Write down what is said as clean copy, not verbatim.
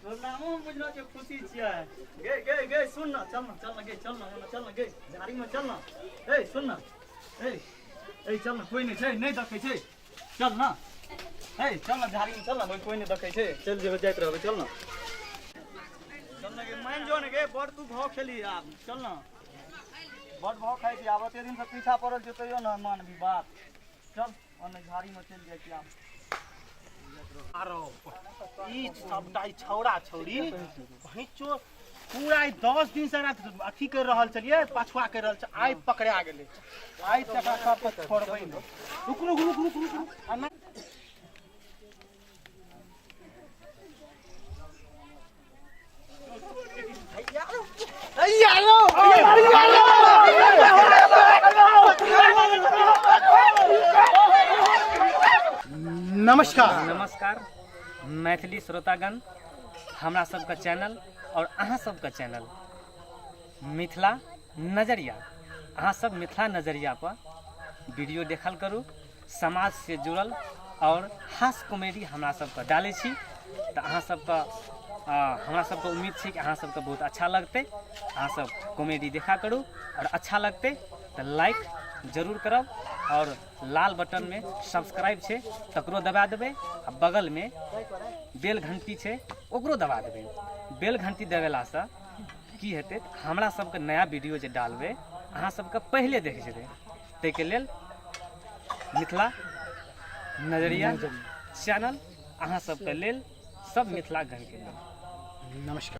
तोर नामो हम बुझलो छियौ खुशी छियै। गे गे गे, सुन न, चल न, चल न गे, चल न, ओने चल न गे, झाड़ी में चल न। ए सुन न, ए ए चल न, कोई नहीं छै, नहीं देखै छै, चल न। ए चल न, झाड़ी में चल न, कोई नहीं देखै छै, चल जेबै, जाइत रहबै, चल न, चल न गे, मान जो न गे, बड़ तू भाव खेली आब, चल न, बड़ भाव खाइ छी आब, एते दिन से पीछा पड़ल छियौ तैयो न मानबी बात। चल ओने झाड़ी में चलि जाइ छी आब। आरो ई सबटा ई छौड़ा छौड़ी भैंचो पूरा ई 10 दिन से एकरा अथी कर रहल छलियै, पछुआ कर रहल छै, आइ पकड़ा गेलै। आइ तक एकरा सबके छोड़बै नहि। रुक रुक रुक रुक रुक रुक आ नहि। नमस्कार। नमस्कार मैथिली श्रोतागण, हमरा सबके चैनल और अहाँ सबके चैनल मिथिला नजरिया, अहाँ सब मिथिला नजरिया पर वीडियो देखल करू, समाज से जुड़ल और हास्य कॉमेडी हमरा सबके डालै छी, तऽ अहाँ सबके हमरा सबके उम्मीद छै कि अहाँ सबके बहुत अच्छा लगतै। अहाँ सब कॉमेडी देखा करू और अच्छा लगतै तऽ लाइक जरूर करब और लाल बटनमे सब्सक्राइब छै तकरो दबा देबै आ बगलमे बेल घंटी छै ओकरो दबा देबै। बेल घंटी दबेलासँ की हेतै, हमरा सबके नया वीडियो जे डालबै अहाँ सबके पहिले देख जेबै। ताहिके लेल मिथिला नजरिया चैनल अहाँ सबके लेल, सब मिथिला गणके लेल नमस्कार।